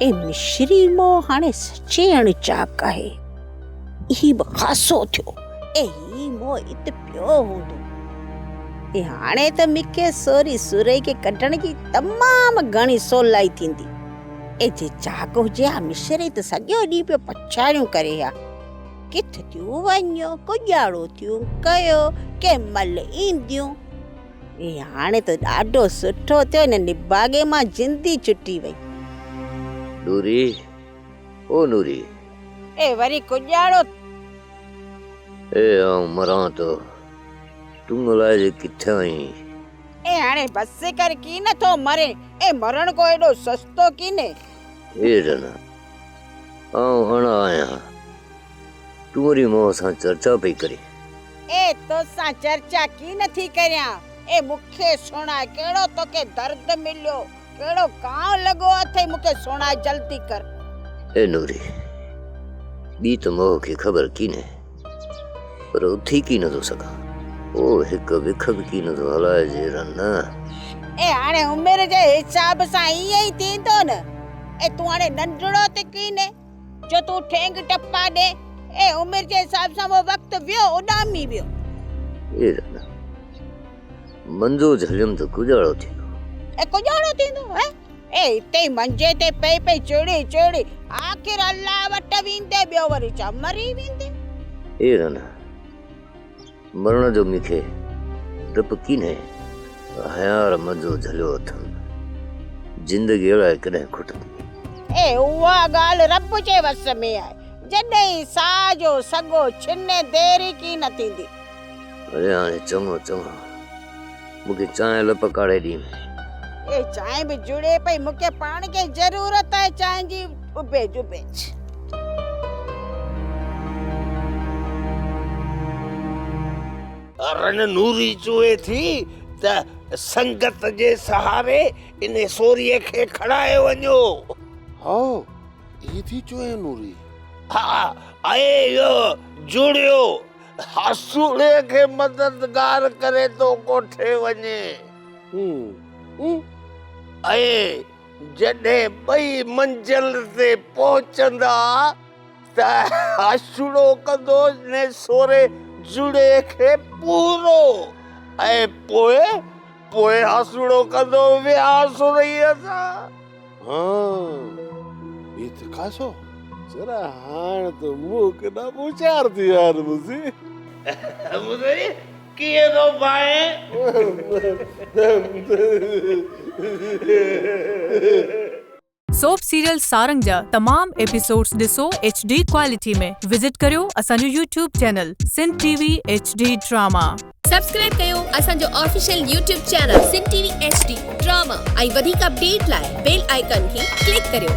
اي مشري مئو هاڻي سچي اڻ چاڪ آهي. هي به خاصو ٿيو. اي هي مئو ات پيو هوندو. اي هاڻي ته مون کي سوري سورهئي کي ڪڍڻ جي تمام گهڻي سولائي ٿيندي. اي جي چاڪ هجي ها مشري ته سڄو ڏينهن پيو پڇاڙيون ڪري ها. ڪٿ ٿيون وڃو، ڪڄاڙو ٿيون ڪيو، ڪنهن مهل اينديون. اي هاڻي ته ڏاڍو سٺو ٿيو هن نڀاڳي مان جند ئي ڇٽي وئي. نوري، او نوري. اي وري ڪڄاڙو. اي آئون مران ٿو، تون الائجي ڪٿي آهين. اي هاڻي بس ڪر ڪين ٿو مرين، اي مرڻ ڪو ايڏو سستو ڪينهي. اي رنا، آئون اڻ آهيان، تون وري مون سان چرچا پئي ڪرين. اي توسان چرچا ڪين ٿي ڪريان، اي مون کي سڻاء ڪهڙو توکي درد مليو، ڪهڙو ڪانء لڳو اٿئي مون کي سڻاء جلدي ڪر. اي نوري، ٻي ته مون کي خبر ڪينهي، پر اٿي ڪين ٿو سگهان. او هڪ وک به ڪين ٿو هلائجي رن. اي هاڻي عمر جي حساب سان ائين ئي ٿيندو نه. اي تون هاڻي ننڍڙو ته ڪينهي جو تون ٺينگ ٽپا ڏي. اي عمر جي حساب سان اهو وقت ويو اڏامي ويو. اي رن، منجو جهليم ته ڪڄاڙو ٿيندو. اي ڪڄاڙو ٿيندو هي؟ اي اتي ئي منجي تي پئي پئي چڙي چڙي آخر الله وٽ ويندي ٻيو وري ڇا مري ويندي. اي رن، مرڻ جو مون کي ڊپ ڪينهي، هيانئر منجو جهليو اٿم، زندگي الائي ڪڏهن کٽندي. اي اها ڳالهه رب جي وس ۾ آهي، جڏهن ساهه جو سڳو ڇني دير ئي ڪين ٿيندي. اڙي هاڻي چڱو چڱو، مون کي چانهه لپ ڪاڙهي ڏين. اي چانهه به جڙي پئي، مون کي پاڻ کي ضرورت آهي چانهه جي، اڀيج اڀيج. رن نوري چوي ٿي ته سنگت جي سهاري انهي سوريء کي کڻائي وڃو. هائو، ائين ٿي چوين نوري؟ ها، ۽ اهو جڙيو هاسوڙي کي مددگار ڪري ٿو ڪوٺي وڃي. ۽ جڏهن ٻئي منزل تي پهچندا ته هاسوڙو ڪندو نيسوري جڙي کي پورو ۽ پوء پوء هاسوڙو ڪندو ويهان سرهيء سان. ها، هي ته خاصو. ذرا هاڻ ته منهن ڪيڏا هوشيار ٿي ويا آهن مزي. مزي، ڪيئن ٿو ڀانئين؟ سوپ سيريل سارنگ جا تمام ايپيسوڊز ڏسو ايڇ ڊي ڪوالٽي ۾ وزٽ ڪريو اسان جو YouTube channel Sindh T V H D drama. Subscribe ڪيو اسان جو official YouTube channel Sindh T V H D drama ۽ وڌيڪ اپڊيٽ لاء بيل آئيڪان کي ڪلڪ ڪريو.